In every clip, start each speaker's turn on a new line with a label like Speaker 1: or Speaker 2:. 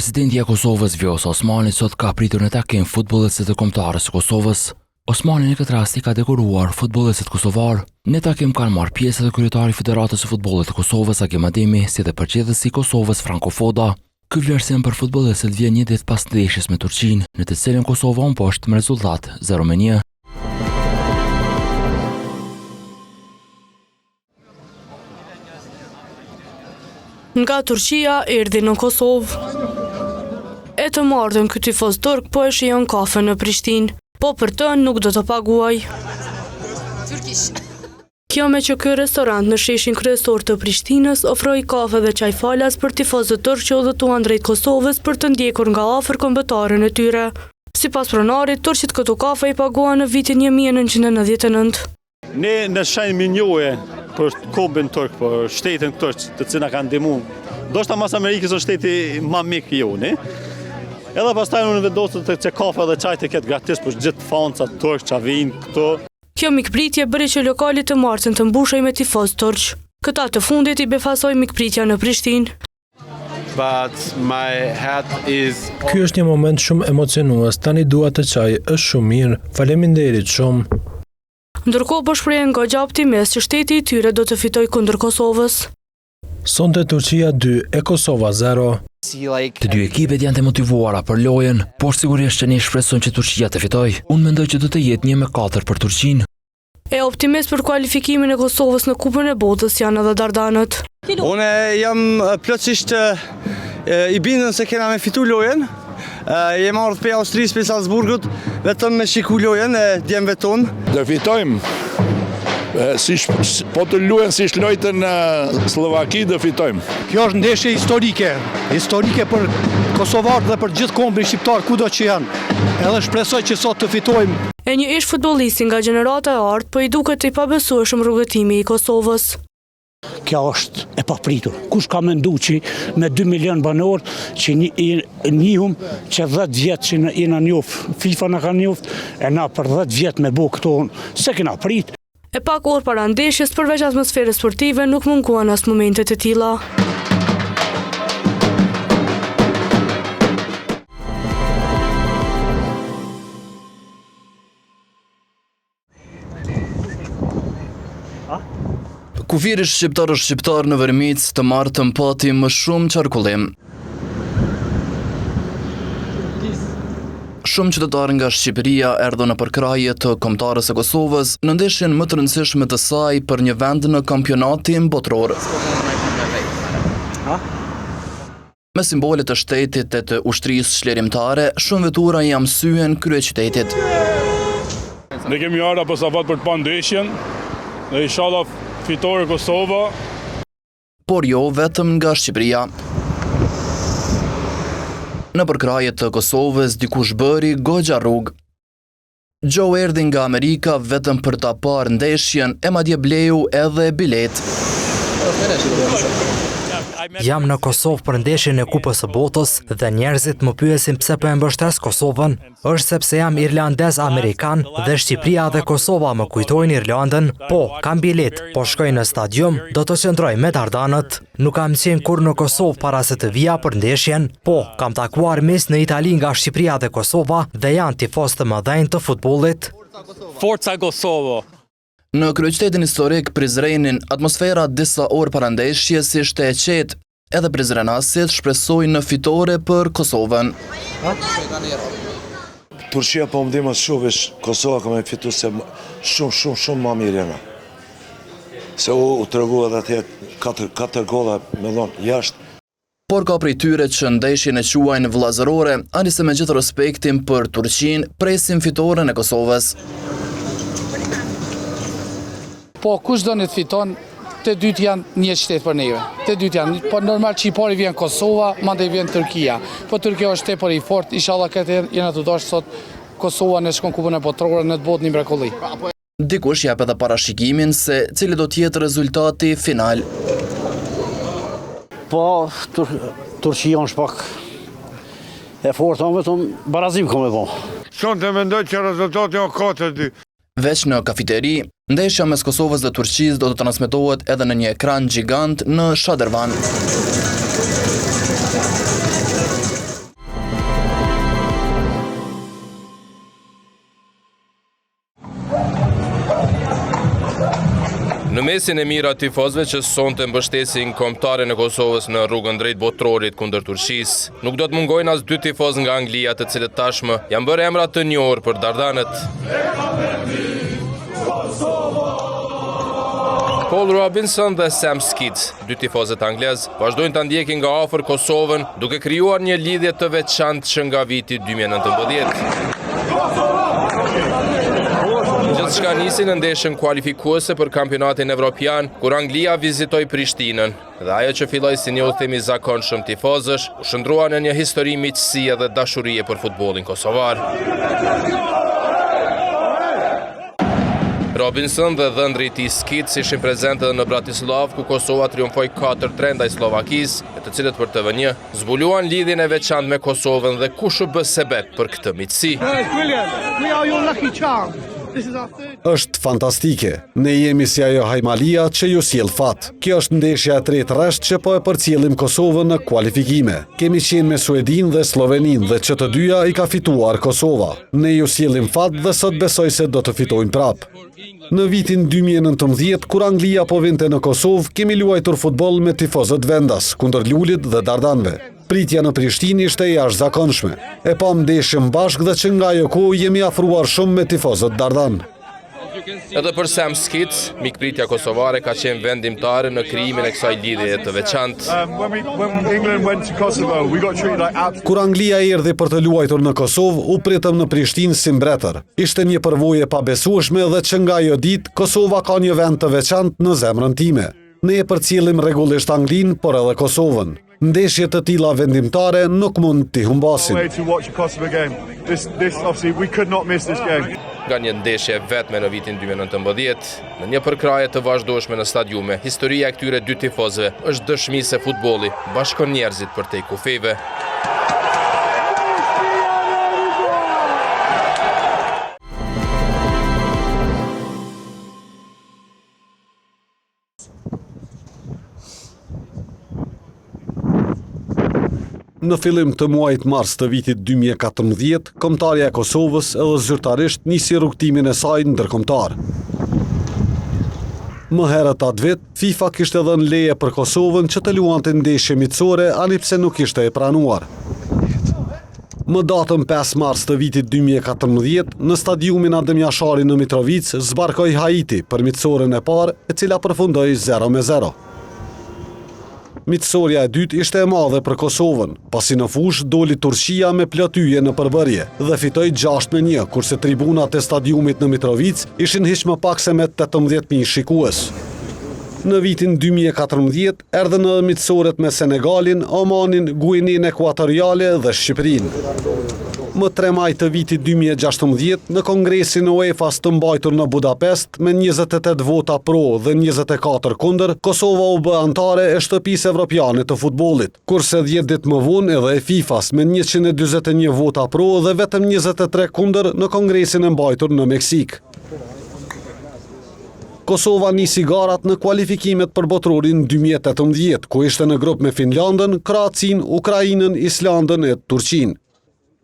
Speaker 1: Presidentja e Kosovës, Vjosa Osmani, sot ka pritur në takim futbollistët e Kombëtares së Kosovës. Osmani në këtë rast i ka dekoruar futbollistët kosovarë. Në takim kanë marrë pjesë edhe kryetari i Federatës së Futbollit të Kosovës, Agim Ademi, si dhe përgjegjësi i Kosovës, Franco Foda. Ky vlerësim për futbollistët vjen një ditë pas ndeshjes me Turqinë, në të cilën Kosova u mposht me rezultat 0-1.
Speaker 2: Nga Turqia erdhi në Kosovë. E të martën ky tifoz turk po e shijon kafen në Prishtinë. Po për të nuk do të paguajë. Kjo meqë ky restorant në sheshin kryesor të Prishtinës ofroi kafe dhe çaj falas për tifozët turq që udhëtuan drejt Kosovës për të ndjekur nga afër kombëtaren e tyre. Sipas pronarit, turqit këto kafe i paguan në vitin 1999.
Speaker 3: Ne në shenjë mirënjohje për kombin turk, për shtetin turk, të cilin na kanë ndihmu. Ndoshta mas Amerikës është shteti ma mik i joni. Edhe pastaj unë vendosëm të që kafe dhe çaj të ketë gratis për gjithë fansat turq që vijnë këtu.
Speaker 2: Kjo mikpritje bëri që lokali të martën të mbushej me tifozë turq. Këta të fundit i befasoi mikpritja në Prishtinë.
Speaker 4: But my heart is
Speaker 5: Ky është një moment shumë emocionues, tani dua të qaj, është shumë mirë. Faleminderit shumë.
Speaker 2: Ndërkohë po shprehen goxha optimistë që shteti i tyre do të fitojë kundër Kosovës.
Speaker 5: Sonte Turqia 2 e Kosova 0.
Speaker 1: Të dy ekipet janë të motivuara për lojën, por sigurisht që ne shpresojmë që Turqia të fitojë. Unë mendoj që do të jetë 1-4 për Turqinë.
Speaker 2: E optimist për kualifikimin e Kosovës në Kupën e Botës janë edhe Dardanët.
Speaker 6: Unë jam plotësisht i bindun se kena me fitu lojën. Jem ardhë prej Austrisë, prej Salzburgut, vetëm me shiku lojën e djemve tonë.
Speaker 7: Do fitojmë. Si po të luajnë si lojtën në Sllovaki, do fitojmë.
Speaker 8: Kjo është ndeshje historike, historike për kosovarët dhe për gjithë kombin shqiptar kudo që janë. Edhe shpresoj që sot të fitojmë.
Speaker 2: E një ish-futbollisti nga gjenerata e artë po i duket i pabesueshëm rrugëtimi i Kosovës.
Speaker 9: Kjo është e papritur. Kush ka mendu që me 2 milion banorë që njihum që 10 vjet që jena njoft, FIFA na ka njoft, e na për 10 vjet me bo këto, s'e kena prit.
Speaker 2: E pak orë para ndeshjes, përveç atmosferës sportive, nuk munguan as momentet e tilla.
Speaker 10: Kufiri shqiptaro-shqiptar në Vërmicë të martën pati më shumë qarkullim. Shumë qytetarë nga Shqipëria erdhën në përkrahje të Kombëtares së Kosovës në ndeshjen më të rëndësishme të saj për një vend në kampionatin botëror. Me simbole të shtetit e të ushtrisë çlirimtare, shumë vetura ia mësyen kryeqytetit.
Speaker 11: Ne kemi ardhur apostafat për të pa ndeshjen dhe inshallah fitore Kosova.
Speaker 10: por jo vetëm nga Shqipëria. Në përkrahje të Kosovës, dikush bëri goxha rrugë. Joe erdhi nga Amerika vetëm për ta parë ndeshjen e madje bleu edhe biletë.
Speaker 12: Jam në Kosovë për ndeshjen e Kupës së Botës dhe njerëzit më pyesin pse po e mbështes Kosovën. Është sepse jam irlandez amerikan dhe Shqipëria dhe Kosova më kujtojnë Irlandën. Po, kam biletë, po shkoj në stadium, do të qëndroj me Dardanët. Nuk kam qenë kurrë në Kosovë para se të vija për ndeshjen. Po, kam takuar miq në Itali nga Shqipëria dhe Kosova dhe janë tifozë të mëdhenj të futbollit.
Speaker 4: Forca Kosovo!
Speaker 10: Në kryeqytetin historik Prizrenin, atmosfera disa orë para ndeshjes ishte e qetë. Edhe prizrenasit shpresojnë në fitore për Kosovën.
Speaker 13: Turqia po më ndihmon shumë veç Kosova ka me fitu se shumë shumë shumë ma mirë jena. Se u, u tregu edhe atje 4 4 gola me dhonë jashtë.
Speaker 10: Por ka prej tyre që ndeshjen e quajnë vëllazërore, ani se me gjithë respektin për Turqinë, presin fitoren e Kosovës.
Speaker 14: Po kush doni të fiton, të dytë janë një shtet për neve. Të dytë janë, po normal që i pari vjen Kosova, mandej vjen Turqia. Po Turqia është tepër i fortë, inshallah këtë jena tu dashtë sot Kosova në shkon Kupën e Botërore, në të bohet një mrekulli.
Speaker 10: Dikush jep edhe parashikimin se cili do të jetë rezultati final.
Speaker 9: Po, Turqia është pak e fortë, vetëm barazim ka me bo.
Speaker 11: Sonte mendoj që rezultati o 4-2.
Speaker 10: Veç në kafiteri, ndeshja mes Kosovës dhe Turqisë do të transmetohet edhe në një ekran gjigant në Shadërvan.
Speaker 15: mesin e mijëra tifozëve që sonte mbështesin kombëtaren e Kosovës në rrugën drejt botërorit kundër Turqisë, nuk do të mungojnë as dy tifozë nga Anglia të cilët tashmë janë bërë emra të njohur për Dardanët. Paul Robinson dhe Sam Skeet, dy tifozët anglezë, vazhdojnë ta ndjekin nga afër Kosovën, duke krijuar një lidhje të veçantë që nga viti 2019. Gjithçka nisi në ndeshjen kualifikuese për kampionatin evropian, kur Anglia vizitoi Prishtinën, dhe ajo që filloi si një udhëtim i zakonshëm tifozësh, u shndërrua në një histori miqësie dhe dashurie për futbollin kosovar. Robinson dhe dhëndri i tij Skeets ishin prezentë edhe në Bratislavë, ku Kosova triumfoi 4-3 ndaj Sllovakisë, e të cilët për TV1 zbuluan lidhjen e veçantë me Kosovën dhe kush u bë sebep për këtë miqësi.
Speaker 16: Është fantastike. Ne jemi si ajo hajmalia që ju sjell fat. Kjo është ndeshja e tretë rresht që po e përcjellim Kosovën në kualifikime. Kemi qenë me Suedinë dhe Slloveninë dhe që të dyja i ka fituar Kosova. Ne ju sjellim fat dhe sot besoj se do të fitojmë prapë. Në vitin 2019, kur Anglia po vinte në Kosovë, kemi luajtur futboll me tifozët vendas, kundër Lulit dhe Dardanëve. Pritja në Prishtinë ishte e jashtëzakonshme. E pamë ndeshjen bashkë dhe që nga ajo kohë jemi afruar shumë me tifozët Dardanë.
Speaker 15: Edhe për Sam Skeets, mikpritja kosovare ka qenë vendimtare në krijimin e kësaj lidhjeje të veçantë.
Speaker 16: Kur Anglia erdhi për të luajtur në Kosovë, u pritëm në Prishtinë si mbretër. Ishte një përvojë e pabesueshme dhe që nga ajo ditë, Kosova ka një vend të veçantë në zemrën time. Ne e përcjellim rregullisht Anglinë, por edhe Kosovën. Ndeshje të tilla vendimtare nuk mund t'i humbasim.
Speaker 15: Nga një ndeshje e vetme në vitin 2019, në një përkrahje të vazhdueshme në stadiume, historia e këtyre dy tifozëve është dëshmi se futbolli bashkon njerëzit përtej kufijve.
Speaker 16: Në fillim të muajit mars të vitit 2014, Kombëtarja e Kosovës edhe zyrtarisht nisi rrugëtimin e saj ndërkombëtar. Më herët atë vit, FIFA kishte dhënë leje për Kosovën që të luante ndeshje miqësore ani pse nuk ishte e pranuar. Më datën 5 mars të vitit 2014, në stadiumin Adem Jashari në Mitrovicë, zbarkoi Haiti për miqësoren e parë, e cila përfundoi 0-0. Miqësorja e dytë ishte e madhe për Kosovën, pasi në fushë doli Turqia me plot yje në përbërje dhe fitoi 6-1, kurse tribunat e stadiumit në Mitrovicë ishin hiç më pak se me 18.000 shikues. Në vitin 2014, Erdhën edhe miqësoret me Senegalin, Omanin, Guinenë Ekuatoriale dhe Shqipërinë. Më 3 maj të vitit 2016, në Kongresin e UEFA-s të mbajtur në Budapest, me 28 vota pro dhe 24 kundër, Kosova u bë anëtare e Shtëpisë Evropiane të Futbollit, kurse 10 ditë më vonë edhe e FIFA-s me 141 vota pro dhe vetëm 23 kundër në Kongresin e mbajtur në Meksikë. Kosova nisi garat në kualifikimet për Botërorin 2018, ku ishte në grup me Finlandën, Kroacinë, Ukrainën, Islandën e Turqinë.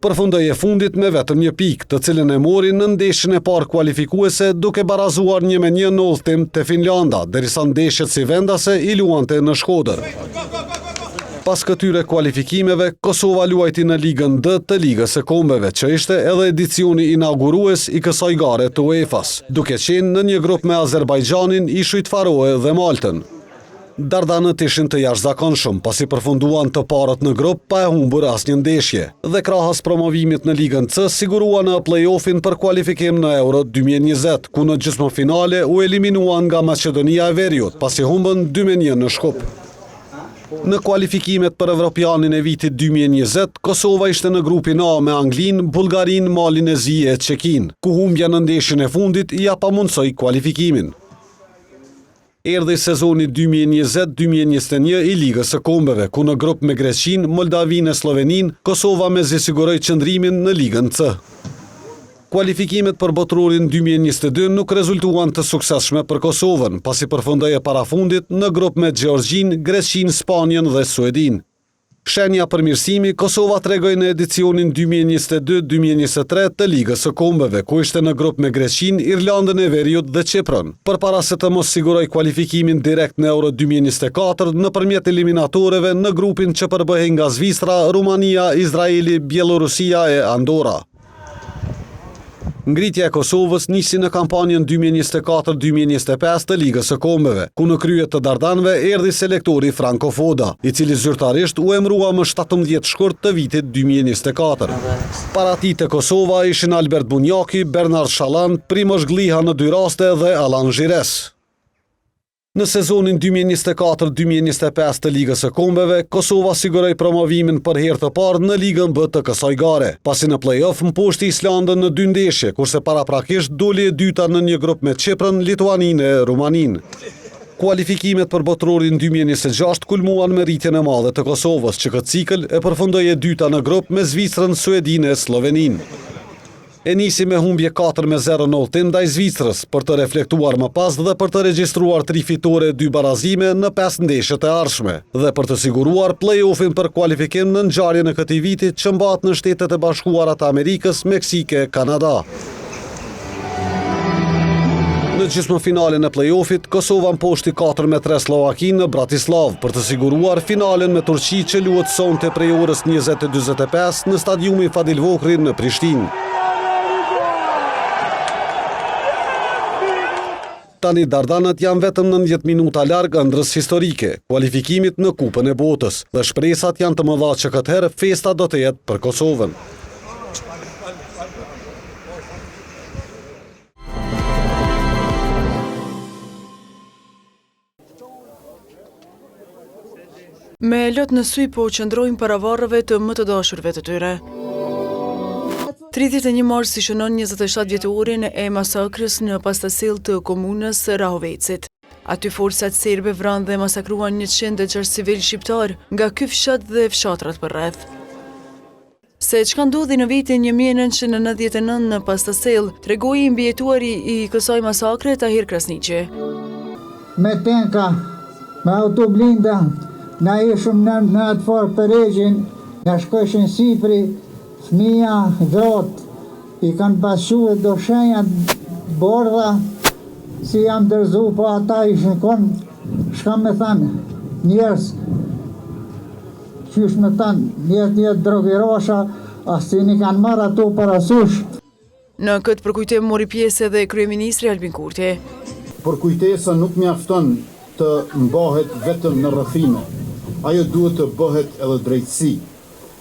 Speaker 16: Përfundoi e fundit me vetëm një pikë, të cilën e mori në ndeshjen e parë kualifikuese duke barazuar 1-1 në udhëtim te Finlanda, derisa ndeshjet si vendase i luante në Shkodër. Pas këtyre kualifikimeve, Kosova luajti në Ligën D të Ligës së Kombeve, që ishte edhe edicioni inaugurues i kësaj gare të UEFA-s, duke qenë në një grup me Azerbajxhanin, Ishujt Faroe dhe Maltën. Dardanët ishin të jashtëzakonshëm, pasi përfunduan të parët në grup pa e humbur asnjë ndeshje, dhe krahas promovimit në Ligën C siguruan edhe play-offin për kualifikim në Euro 2020, ku në gjysmëfinale u eliminuan nga Maqedonia e Veriut, pasi humbën 2-1 në Shkup. Në kualifikimet për Evropianin e vitit 2020, Kosova ishte në grupin A me Anglinë, Bullgarinë, Malin e Zi e Çekinë, ku humbja në ndeshjen e fundit ia pamundësoi kualifikimin. Erdhi sezoni 2020-2021 i Ligës së Kombeve, ku në grup me Greqinë, Moldavinë e Slloveninë, Kosova mezi siguroi qëndrimin në Ligën C. Kualifikimet për Botërorin 2022 nuk rezultuan të suksesshme për Kosovën, pasi përfundoi e parafundit në grup me Gjeorgjinë, Greqinë, Spanjën dhe Suedinë. Shenja përmirësimi, Kosova tregoi në edicionin 2022-2023 të Ligës së Kombeve, ku ishte në grup me Greqinë, Irlandën e Veriut dhe Qipron, përpara se të mos sigurojë kualifikimin direkt në Euro 2024 nëpërmjet eliminatoreve në grupin që përbëhej nga Zvicra, Rumania, Izraeli, Bjellorusia e Andorra. Ngritja e Kosovës nisi në kampanjën 2024-2025 të Ligës së Kombeve, ku në krye të Dardanëve erdhi selektori Franco Foda, i cili zyrtarisht u emërua më 17 shkurt të vitit 2024. Para tij te Kosova ishin Albert Bunjaki, Bernard Shallan, Primosh Gliha në dy raste dhe Alan Zhires. Në sezonin 2024-2025 të Ligës së Kombeve, Kosova siguroi promovimin për herë të parë në Ligën B të kësaj gare, pasi në play-off mposhti Islandën në dy ndeshje, kurse paraprakisht doli e dyta në një grup me Qiprën, Lituaninë e Rumaninë. Kualifikimet për Botërorin 2026 kulmuan me rritjen e madhe të Kosovës, që këtë cikël e përfundoi e dyta në grup me Zvicrën, Suedinë e Slloveninë. E nisi me humbje 4-0 në udhëtim ndaj Zvicrës, për të reflektuar më pas dhe për të regjistruar tri fitore e dy barazime në pesë ndeshjet e ardhshme, dhe për të siguruar play-offin për kualifikim në ngjarjen e këtij viti që mbahet në Shtetet e Bashkuara të Amerikës, Meksikë e Kanada. Në gjysmëfinalen e play-offit, Kosova mposhti 4-3 Sllovakinë në Bratislavë për të siguruar finalen me Turqi që luhet sonte prej orës 20:45 në stadiumin Fadil Vokrri në Prishtinë. Tani Dardanët janë vetëm 90 minuta larg ëndrrës historike, kualifikimit në Kupën e Botës, dhe shpresat janë të mëdha që këtë herë festa do të jetë për Kosovën.
Speaker 17: Me lot në sy po qëndrojnë para varreve të më të dashurve të tyre. 31 marsi shënon 27 vjetorin e masakrës në Pastasellë të komunës së Rahovecit. Aty forcat serbe vranë dhe masakruan 106 civilë shqiptarë nga ky fshat dhe fshatrat përreth. Se çka ndodhi në vitin 1999 në Pastasellë, tregoi i mbijetuari i kësaj masakre Tahir Krasniqi.
Speaker 18: Me tenka, me autoblinda, na ishëm në, në atë farë peregjin, na shkojshin sipri, fëmija, gratë, i kanë pas çu do shenja bardha, si jam dorzu, po ata ishin konë, shka me thanë, njerëz, Qysh me thanë, njerëz njerëz drogirosha, as që i kanë marrë ato parasysh.
Speaker 17: Në këtë përkujtim mori pjesë edhe kryeministri Albin Kurti.
Speaker 19: Por kujtesa nuk mjafton të mbahet vetëm në rrëfime. Ajo duhet të bëhet edhe drejtësi.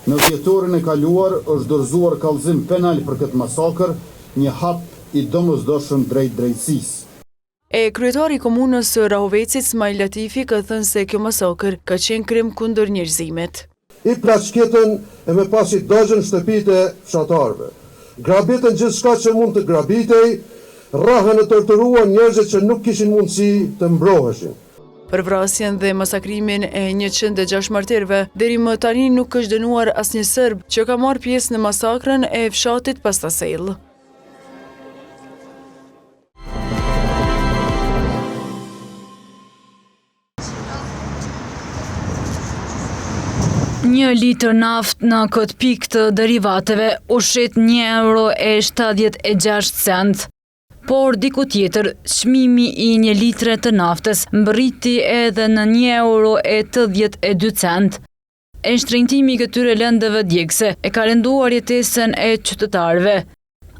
Speaker 19: Në dhjetorin e kaluar është dorëzuar kallëzim penal për këtë masakër, një hap i domosdoshëm drejt drejtësisë.
Speaker 17: E kryetari i komunës së Rahovecit, Smajl Latifi, ka thënë se kjo masakër ka qenë krim kundër njerëzimit.
Speaker 20: I plaçkitën e më pas i dogjën shtëpitë e fshatarëve. Grabitën gjithçka që mund të grabitej, rrahën e torturuan njerëzit që nuk kishin mundësi të mbroheshin.
Speaker 17: Për vrasjen dhe masakrimin e 106 martirëve, deri më tani nuk është dënuar asnjë serb që ka marrë pjesë në masakrën e fshatit Pastasellë.
Speaker 21: Një litër naftë në këtë pikë të derivateve u shit 1 euro e 76 cent. Por diku tjetër, çmimi i një litre të naftës mbërriti edhe në 1 euro e 82 cent. E shtrenjtimi i këtyre lëndëve djegëse e ka rënduar jetesën e qytetarëve.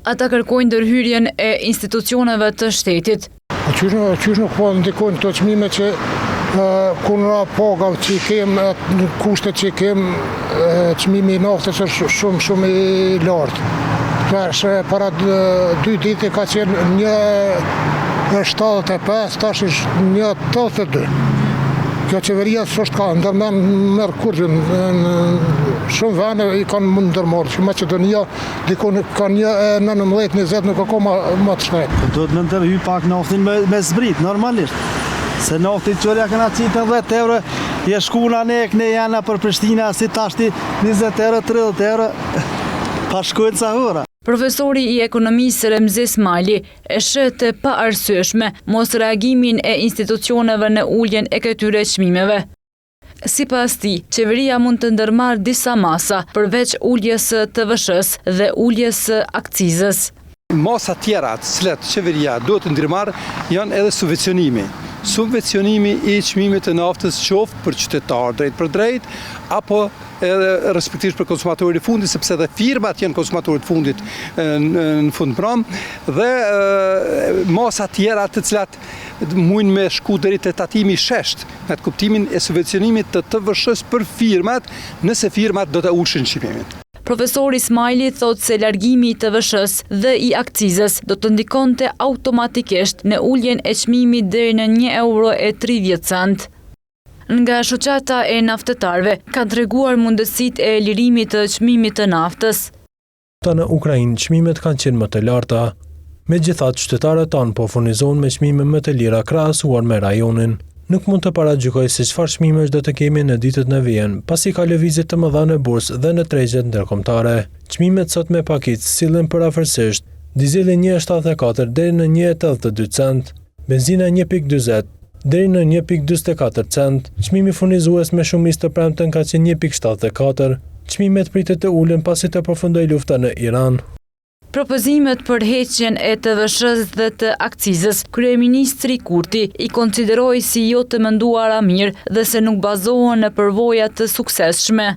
Speaker 21: Ata kërkojnë ndërhyrjen e institucioneve të shtetit.
Speaker 22: A qysh nuk, qysh nuk po ndikojnë këto çmime që ku në paga që i kem, në kushtet që i kem, çmimi i naftës është shumë shumë i lartë. Tash para dy ditë ka qenë një 75, tash është një 82. Kjo qeveria s'është ka ndërmend merr kurgjë në shumë vende i kanë ndërmarrë, që Maqedonia dikun ka një e 19, 20 nuk ka ma, ma të
Speaker 23: shtrejtë. Duhet me ndërhy pak naftin me, me zbrit, normalisht. Se naftin qërja këna qitë në 10 euro, je shku në ne, këne jena për Prishtina, si tashti 20 euro, 30 euro, pa shkojnë ca hura.
Speaker 21: Profesori i ekonomisë Remzi Smajli e sheh të paarsyeshme mosreagimin e institucioneve në uljen e këtyre çmimeve. Sipas tij, qeveria mund të ndërmarrë disa masa, përveç uljes së TVSH-së dhe uljes së
Speaker 1: akcizës. Masa tjera të cilat qeveria duhet të ndërmarrë janë edhe subvencionimi. Subvencionimi i çmimit të naftës qoftë për qytetarë drejtpërdrejt apo edhe respektivisht për konsumatorin e fundit, sepse edhe firmat janë konsumatorët e fundit në fund mbramë, dhe masa tjera të cilat mujnë me shku deri te tatimi i sheshtë, në atë kuptimin e subvencionimit të TVSH-së për firmat, nëse firmat do të ulshin çmimin.
Speaker 21: Profesori Ismajli thotë se largimi i TVSH-së dhe i akcizës do të ndikonte automatikisht në uljen e çmimit deri në një euro e 30 cent. Nga shoqata e naftëtarëve kanë treguar mundësitë e lirimit të çmimit të naftës.
Speaker 3: Në Ukrainë çmimet kanë qenë më të larta. Megjithatë, qytetarët tanë po furnizohen me çmime më të lira krahasuar me rajonin. Nuk mund të paragjykoj se çfarë çmimesh do të kemi në ditët në vijim, pasi ka lëvizje të mëdha në bursë dhe në tregjet ndërkombëtare. Çmimet sot me pakicë sillen përafërsisht, dizeli 1,74 deri në 1,82 cent, benzina 1,40 deri në 1,44 cent. Çmimi furnizues me shumicë të premten ka qenë 1,74. Çmimet pritet të ulen pasi të përfundojë lufta në Iran.
Speaker 21: Propozimet për heqjen e TVSH-së dhe të akcizës, kryeministri Kurti i konsideroi si jo të menduara mirë dhe se nuk bazohen në përvoja të suksesshme.